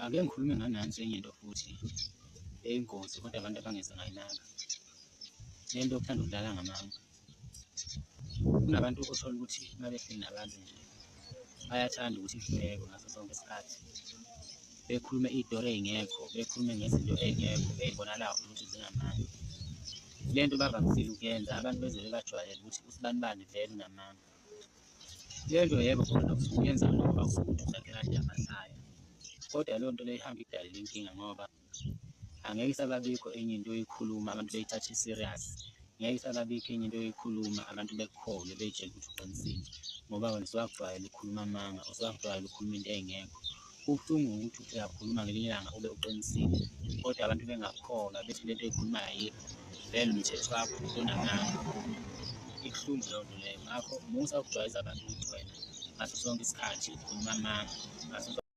Ake ngikhulume nganansi enye into futhi eyingozi kodwa abantu abangeze ngayinaka, le nto yokuthanda ukudlala ngamanga. Kunabantu othola ukuthi uma behleli nabantu nje bayathanda ukuthi kuhlekwe ngaso sonke isikhathi, bekhulume iy'tori ey'ngekho, bekhulume ngezinto ey'ngekho ey'bonakalayo ukuthi zingamanga. Le nto bavamisile ukuyenza abantu beze bebajwayele ukuthi usibanibani vele unamanga. Le nto yebo khona usuke uyenza ngoba usuke uthi uzakhela nje amahlaya, kodwa leyo nto leyo ihamba ikudalele inkinga ngoba angeke isababikho enye into oyikhuluma abantu beyithathe serious. Ngeke isababikho enye into oyikhuluma abantu bekukholwe bey'tshele ukuthi uqinisile, ngoba wena usuwakujwayela ukukhuluma amanga, usuwakujwayela ukukhuluma into ey'ngekho. Kubuhlungu ukuthi uthi uyakhuluma ngelinye ilanga ube uqinisile, kodwa abantu bengakukholwa bethi lento oyikhulumayo ayikho, vele umthetho wakho unamanga. Ibuhlungu leyo nto leyo, ngakho musa ukujwayeza abantu ukuthi wena ngaso sonke isikhathi ukhuluma amanga, ngaso.